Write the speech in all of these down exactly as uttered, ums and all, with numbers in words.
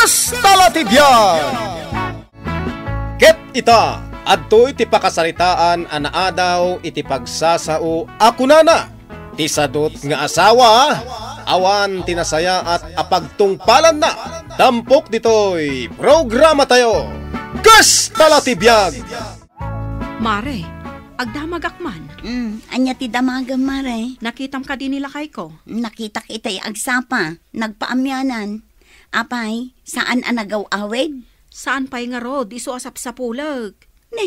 Kasta la ti biag! Ket ita, adtoy ti pakasaritaan a naadaw iti pagsasao a kunana, ti sadut nga asawa, awan ti nasayaat a pagtungpalanna, tampok ditoy programatayo. Kasta la ti biag! Mare, agdamagak man. Mm, ania ti damagem, Mare? Nakitam kadi ni lakayko? Nakitak itay agsapa, nagpaamianan. Apay, saan a nagaw-awid? Saan pay ngarud, isu a sapsapulek. Ne,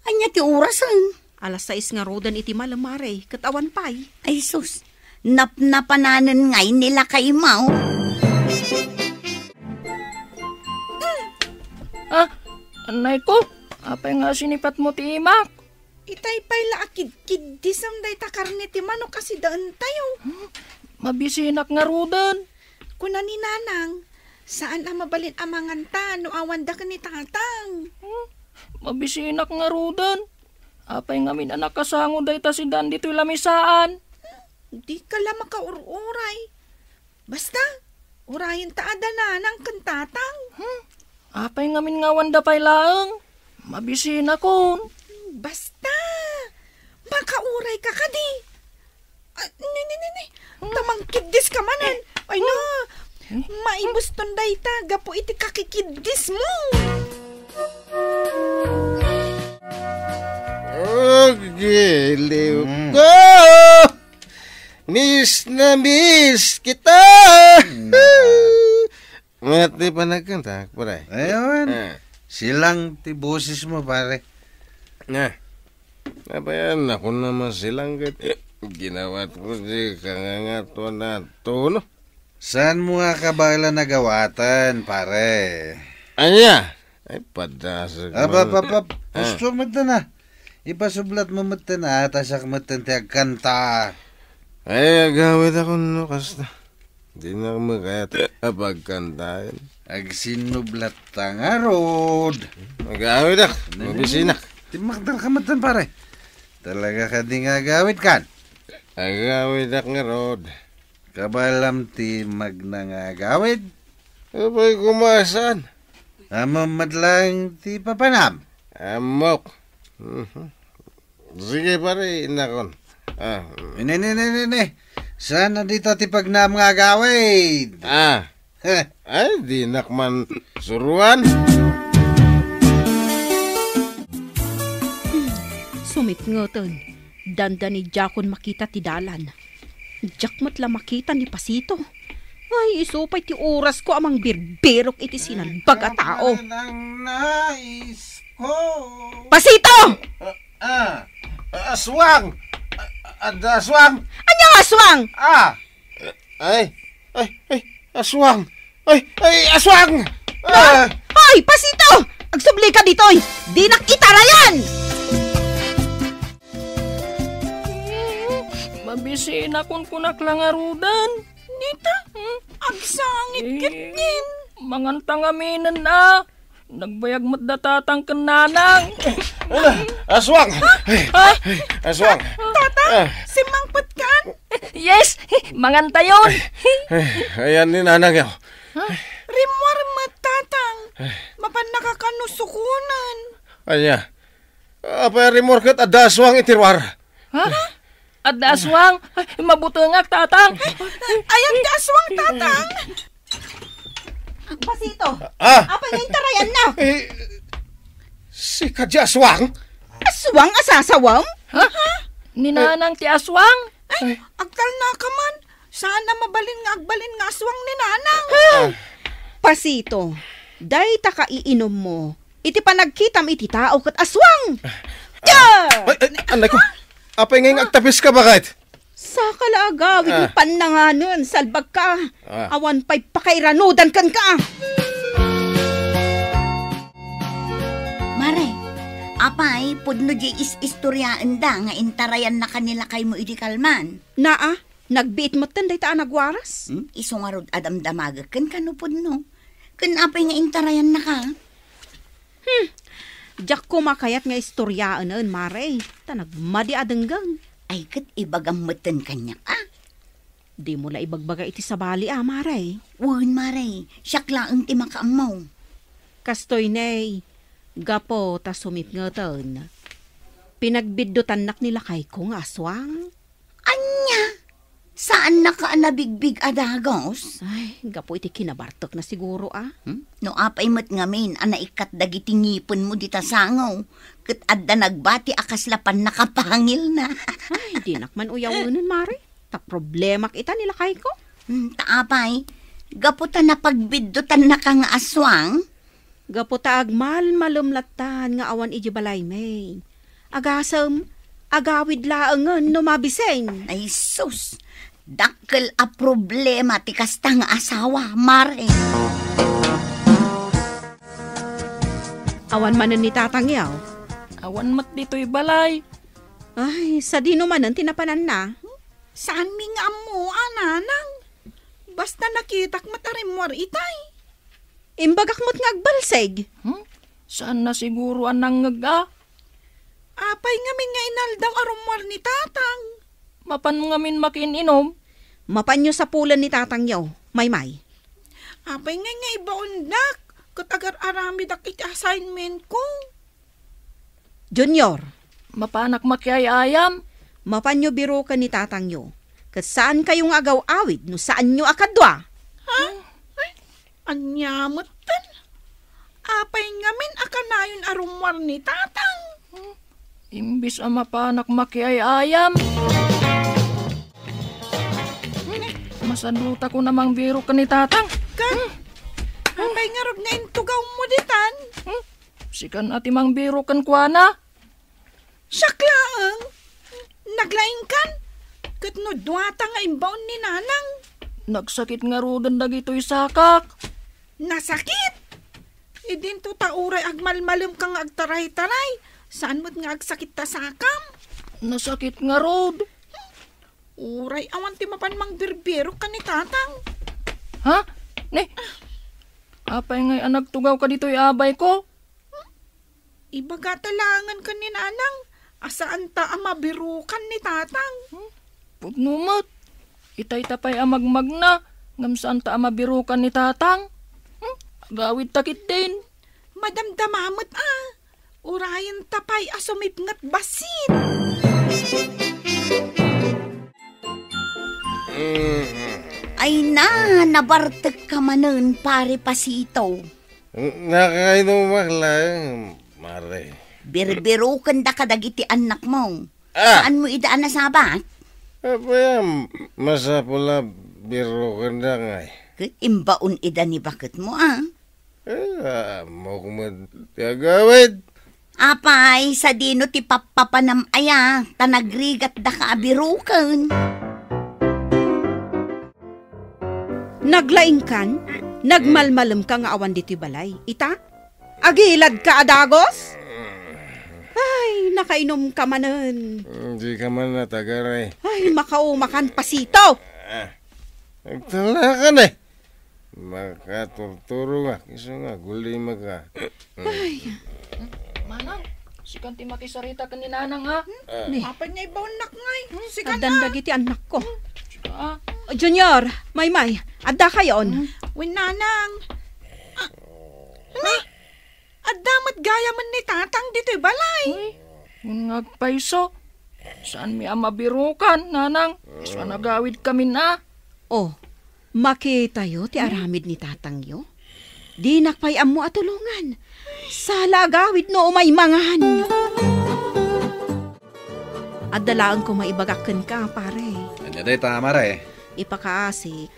ania ti orasen? Alas sais ngaruden iti malem, Mare, ket awan pay. Ay sus, napnapananen ngay ni lakaymo. Ah, anay ko, apay nga sinipatmo ti imak? Itay pay la a kidkiddisem dayta karne ti manok a sidaentayo. Hmm? Mabisinak ngaruden. Kuna ni Nanang, saan a mabalin a manganta no awanda ken ni Tatang. Hmm? Mabisinak ngaruden. Apay ngamin a nakasango dayta sidaan ditoy lamisaan? Dika la makaur-uray. Basta, urayen ta adda Nanang ken Tatang. Hmm? Apay ngamin nga awanda pay laeng? Mabisinakon. Basta, makauray ka kadi. Ah, ni, ni, ni, ni. Ta mangkiddis ka manen. Ay na, maibuston dayta gapu iti kakikiddis mo. Agiliw ko! Miss na miss kita! Mayat ti panagkanta, pare. Ayun. Ah. Silang ti boses mo, pare. Ah. Abayan, ako naman silang ket ginawat ko di kangangatuan na tono. Saan mo nga kabaelan a gawaten, pare? Ania? Ay, padasag. Ap, ap, ap, ap. Ah. Gusto mo na. Ipasublat mo metten, atasak metten ti agkanta. Ay, agawid ako no kasta. Dinak makayat a pagkantaen. Agsinnublat ta ngarud. Agawidak, mabisinak. Timmakder ka metten, pare. Talaga kadi nga agawid kan? Agawidak ngarud. Kabaelam ti magna nga agawid? Apay kumasan? Ammom met laeng ti papanam? Ammok. Mhm. Sige, pare, inakon. Ah. Ini, ini, ini, ini, ini. Saan na dita ti pagnaam nga agawid? Ah. Heh. Ay, dinak man suruan. Sumitngeten, dandani diakon makita ti dalan. Diak met la makita ni Pasito. Ay, isu pay ti orasko a mangbirbirok iti sinalbag a tao. Ang nais ko. Pasito! Ah, ah, aswang! Ah, adda aswang! Ania nga aswang? Ah! Ay, ay, ay, aswang! Ay, ay, aswang! Ah! Ay, Pasito! Agsubli ka ditoy! Dinak itarayan! Mabisinak, kunkunak la ngaruden. Nita, hmm? Agsangit ket ngin. Manganta ngaminen a. Nagbayag met da tatang ken nanang. Ala, aswang! Ha? Aswang! Tatang, ah. Simmangpet kan? Yes, mangantayon. Ay, ayan ni nanang yaw. Ha? Rimmuar met, tatang. Mapan nakakano sukunan. Anya? Apay a rimmuar ket adda aswang iti ruar? Ha? Adda aswang? Ay, mabutengak, tatang. Ayan ti aswang, tatang. Pasito. Ah? Apay nga intarayan na? Eh, sika di aswang? Aswang a sasawem? Ha? Ni nanang ti aswang? Ay, agtalna ka man. Saan a mabalin nga agbalin nga aswang ni nanang? Ah. Pasito, dayta ka iinummo iti panagkitam iti tao ket aswang. Ah. Ay, ay, anay ko. Apay ngay nga agtapis ka, bakit? Saka la agawid, ah, pannanganen, salbag ka. Ah. Awan pay pakairanudan kenka. Mare, apay, pudno di is-istoryaenda nga intarayan na kanila kaymo idi kalman? Naa, nagbiit metten dayta a nagwaras. Hmm? Isu ngarud a damdamagek kenka no pudno. Ken apay nga intarayan na ka? Hmm. Diak koma kayat nga istoryaenen, Mare, ta nagmadi a denggen. Ay, ket ibagam metten kaniak, a? Dimo la ibagbaga iti sabali a, mare. Wen, mare. Siak laeng ti makaammo. Kastoy ne, gapu ta sumipngeten. Pinagbiddutanak ni lakayko nga aswang. Ania? Saannaka a nabigbig a dagus? Ay, gapu iti kinabartekna siguro a. Hmm? No apay met ngamin a naikkat dagiti ngipenmo dita sango, ket adda nagbati a kasla pannakapangilna. Ay, dinak man uyawenen, mare. Ta problemak ita ni lakayko. Hmm, ta apay, gapu ta napagbiddutanna ka nga aswang? Gapu ta agmalmalem lattan nga awan idiay balaymi. Agasem, agawid laengen no mabisin. Ay sus, dakkel a problema ti kasta nga asawa, mare. Awan manen ni tatang yaw? Awan met ditoy balay. Ay, sadino manen ti napananna? Saanmi nga ammo, a, nanang. Basta nakitak met a rimmuar itay. Imbagak met nga agbalsig. Hmm? Saanna siguro a nangngeg a? Apay ngamin nga inaldaw a rummuar ni tatang? Mapan ngamin makiin-inom? Mapanyo sapulen ni tatangyo, Maymay. Apay ngay nga ibaondak ket agar-aramidak iti assignment ko? Junior. Mapanak makiay-ayam. Mapanyo biroken ni tatangyo. Ket saankayo nga agaw-awid no saanyo a kadua. Ha? Ay, ania metten? Apay ngamin a kanayon a rummuar ni tatang? Imbis a mapanak makiay-ayam. Masadutako a mangbirok ken ni tatang. Ken? Apay ngarud nga intugawmo ditan? Sikan a ti mangbirok kenkuana. Siak laeng. Naglaingkan. Ket no duata nga imbaon ni nanang. Nagsakit ngaruden dagitoy sakak. Nasakit? Idinto ta uray agmalmalemka nga agtaray-taray. Saan met nga agsakit ta sakam? Nasakit ngarud. Uray awan ti mapan mangbirbirok ken ni tatang. Ha? Ne? Apay ngay a nagtugawka ditoy abayko? Ibagata laengen ken ni nanang a saanta a mabirokan ni tatang. Hmm? Pudno met. Itay ta pay a magmagna, ngem saanta a mabirokan ni tatang. Hmm? Agawidta ketdin. Madamdama met a. Urayenta pay a sumipnget bassit. Ay na, nabartekka manen, Pare Pasito. Nakainumak laeng, Mare. Birbirokenda kadagiti annakmo. Ah! Saanmo ida a nasabat? Apay a masapul a birokenda ngay? Ket imbaon ida ni baketmo, a? Eh, ammok met ti agawid. Apay, sadino ti pappapanam aya, ta nagrigatdaka a biroken? Naglaingkan, nagmalmalemka nga awan ditoy balay. Ita, agiladka a dagos? Ay, nakainumka manen. Dika man natagaray. Ay, makaumakan, Pasito! Ah, nagtalakan eh. Makaturturongak, isu nga, gulimaka. Ay. Manang, sikan ti makisarita ken ni Nanang, ha? Ah. Ni. Apan nga ibaonnak ngay. Sikan, addan ah, dagiti annakko. Sika, ah. Junior, Maymay, adda kayon? Wen, Nanang. Ah, ni, adda met gayamen ni Tatang ditoy balay. Uy, ngem nga agpayso. Saanmi a mabirokan, Nanang. Isu a nagawidkamin a. Oh, makitayo ti aramid ni tatangyo. Dinak pay ammo a tulongan. Sala agawid no umay mangan. Adda laeng koma ibagak kenka, pare. Ania dayta, mare? Ipakaasik,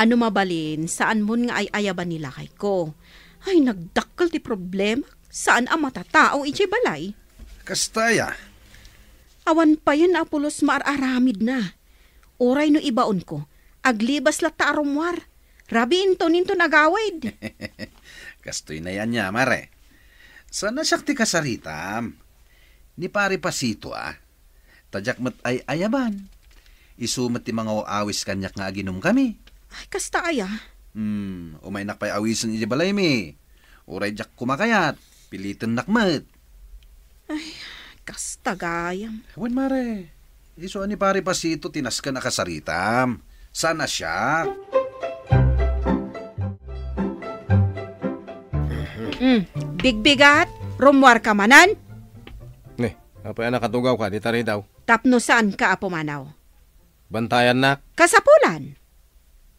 no mabalin, saanmon nga ay-ayaban ni lakayko. Ay, nagdakkel ti problema. Saan a matatao idiay balay. Kasta aya? Awan payen a pulos maar-aramidna. Uray no ibaonko, aglibas latta a rummuar. Rabiinton inton agawid. Kastoy na yan, mare. Saan a siak ti kasaritam? Ni Pare Pasito a. Ta diak met ay-ayaban. Isu met ti mangaw-awis kaniak nga aginumkami. Ay, kasta aya? Hmm, umaynak pay awisen idiay balaymi. Uray diak koma kayat, pilitennak met. Ay, kasta gayam. Wen, mare. Isu a ni Pare Pasito ti nasken a kasaritam. Saan a siak? Mm, bigbigat, rummuarka manen? Ne, apay a nakatugawka dita ridaw? Tapno saanka a pumanaw. Bantayannak. Kasapulan.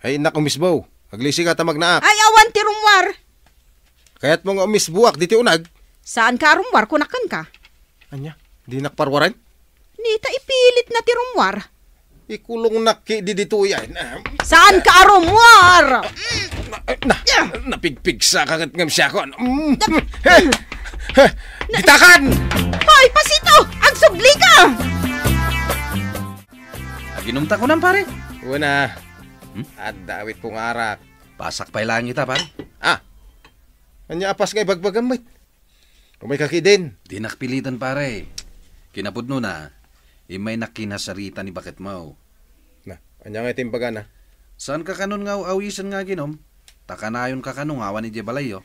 Ay, innak umisbo. Aglisiga ta magnaak. Ay, awan ti rummuar. Kayatmo nga umisboak ditoy uneg? Saanka a rummuar, kunak kenka. Ania? Dinak parwaren? Nita, ipilitna ti rummuar. Ikulongnak ketdi ditoy, ay, na. Saanka a rummuar? Na, na, napigpigsaka ket ngem siakon. Mm. Ditakan! Hoy, Pasito! Agsublika! Aginumta kunam, pare? Wen a. Hmm? Adda awitko nga arak. Pasak pay laeng ita, pare. Ah! Ania a pas nga ibagbagam met? Umayka ketdin. Dinak piliten, pare. Kinapudnona, immaynak kinasarita ni baketmo. Na, ania ngay ti imbagana? Saanka kanon nga aw-awisen nga aginom? Ta kanayonka kano nga awan idiay balayyo.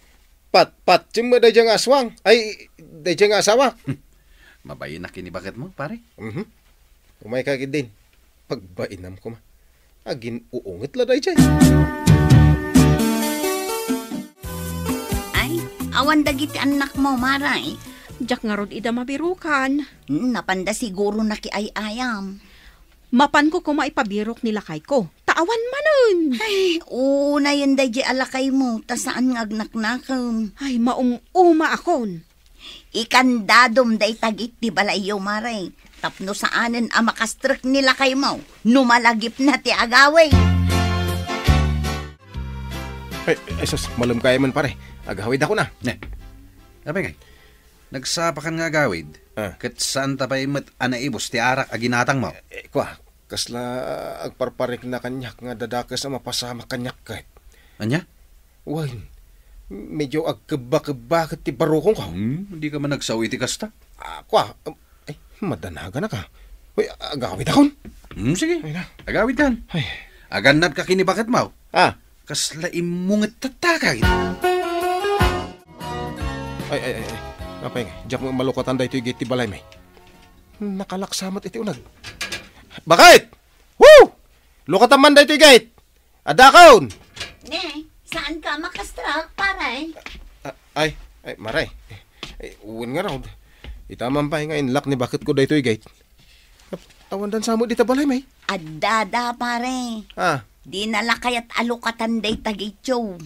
Pat-, patiem met daydiay nga aswang. Ay, daydiay nga asawa. Mabainak ken ni baketmo, pare. Mhm. Umayka ketdin. Pagbainam koma. Agin-uunget la daydiay. Ay, awan dagiti annakmo, Mare? Diak ngarud ida mabirukan. Hmm, napanda siguro nakiay-ayam. Mapanko koma ipabirok ni lakayko. Ta awan manen. Ay, unayen daydiay a lakaymo, ta saan nga agnaknakem. Ay, maum-umaakon. Ikandadom dayta gate ti balayyo, Mare, tapno saanen a makastrek ni lakaymo no malagipna ti agawid. Ay, ay, sus, malem ka man, pare. Agawidakon a. Ne. Apay ngay? Nagsapakan nga agawid, ah, ket saanta pay met a naibus ti arak a ginatangmo. Eh, kua, kasla agparparikna kaniak nga dadakes a mapasamak kaniak ket. Ania? Wen, medyo agkebba-kebba ket ti barukongko. Hmm, dika man agsao iti kasta? Ah, kua, um, ay, madanaganak a. Uy, agawidakon. Hmm, sige. Ay na. Agawidkan. Ay. Agannadka ken ni baketmo. Ah. Kasla immunget tatta ka. Ay, ay, ay, ay. Apay nga, diak malukatan daytoy gate ti balaymi. Nakalaksa met iti uneg. Baket! Woo! Lukatam man daytoy gate! Addakon! Ne, saanka a makastrak, pare? Ah, ay, ay, Mare. Ay, wen ngarud. Ita man pay nga inlock ni baketko daytoy gate. Awan dansa met dita balaymi. Addada, pare. Ah. Dina la kayat a lukatan dayta gate yo.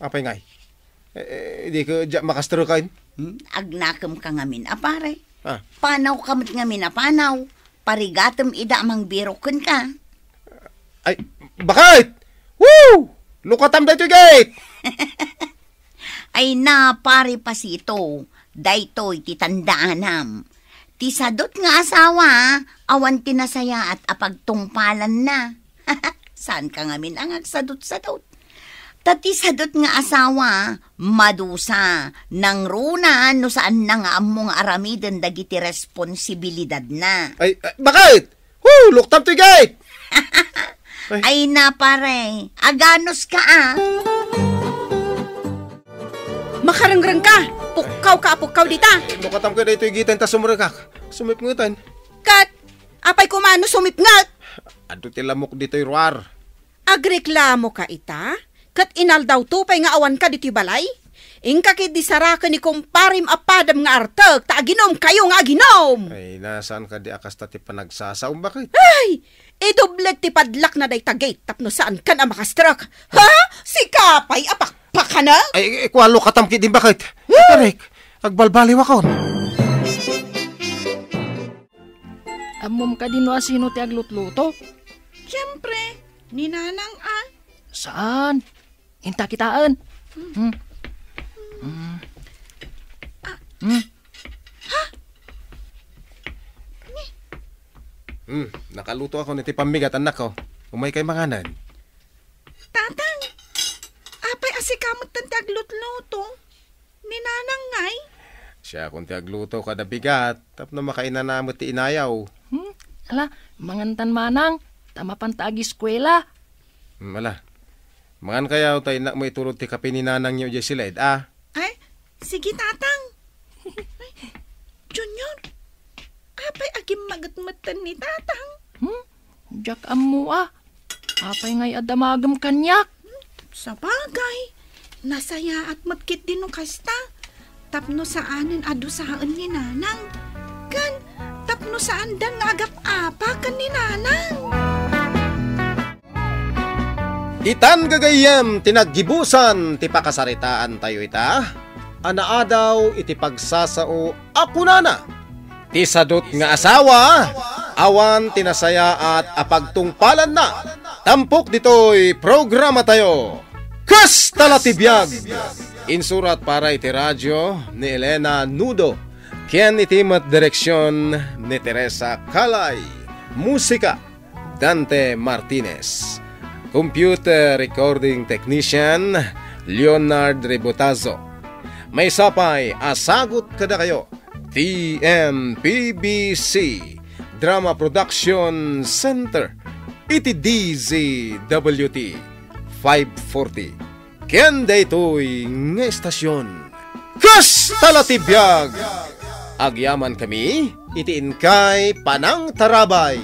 Apay ngay? Eh, eh, dika diak makastrak. Hmm? Agnakemka ngamin a pare. Ah. Panawka met ngamin a panaw. Parigatem ida a mangbirok kenka. Ay, baket! Woo! Lukatam daytoy gate! Ay na, pare Pasito, daytoy ti tandaanam. Ti sadot nga asawa, awan ti nasayaat a pagtungpalanna. Saanka ngamin a ngagsadutsadot. Ta ti sadot nga asawa, madusa, nangruna no saanna nga ammo nga aramiden dagiti responsibilidadna. Ay, ay, baket! Woo! Luktam toy gate! Ay. Ay na, pare. Aganuska a. Makarengrengka! Pukkawka a pukkaw dita! Lukatam ka daytoy gate ta sumrekak. Sumipngeten. Ket, apay koma no sumipnget? Adu ti lamok ditoy ruar. Agreklamoka ita? Ket inaldawto pay nga awanka ditoy balay? Inka ketdi saraken ni kumparem a padam nga artek ta aginomkayo nga aginom! Ay, na, saan kadi a kasta ti panagsasaom, baket? Ay! Idubleg ti padlakna dayta gate tapno saankan a makastrak. Ha? Sika pay a pakpakanek? Ay, ay, kua, lukatam ketdin, baket. Huh? Tarek, agbalbaliwakon. Ammom kadi no asino ti aglutluto? Siempre, ni Nanang a. Saan? Inta kitaen. Hmm. Hmm. Ah. Hmm. Ha? Ni? Hmm, nakalutoakon iti pammigat, annakko. Umaykay manganen. Tatang, apay a sika metten ti aglutluto? Ni Nanang ngay? Siakon ti agluto kada bigat, tapno makainana met ti inayaw. Hmm? Ala, mangantan manang, ta mapanta agiskuela. Hmm, ala. Mangankayo ta innak mo iturod ti kape ni Nanangyo idiay siled, a? Ay, sige, Tatang. Ay, Junior, apay a gimmaget metten ni Tatang? Hmm? Diak ammo a. Apay ngay a damagem kaniak? Sabagay, nasayaat met ketdi no kasta. Tapno saanen a dusaen ni Nanang. Ken tapno saandan nga agap-apa ken ni Nanang. Ditan gagayyem ti naggibusan ti pakasaritaantayo ita a naadaw iti pagsasao a kunana, ti sadut nga asawa, awan ti nasayaat a pagtungpalanna. Tampok ditoy programatayo, Kasta la ti biag! Insurat para iti radio ni Elena Nudo, ken iti met direksion ni Teresa Calay. Musika, Dante Martinez. Computer recording technician, Leonard Rebotazo. Maysa pay a sagut kadakayo, T M P B C Drama Production Center, iti D Z W T five forty. Ken daytoy nga estasion, Kasta la ti biag! Agyaman kami iti inkay panangtarabay.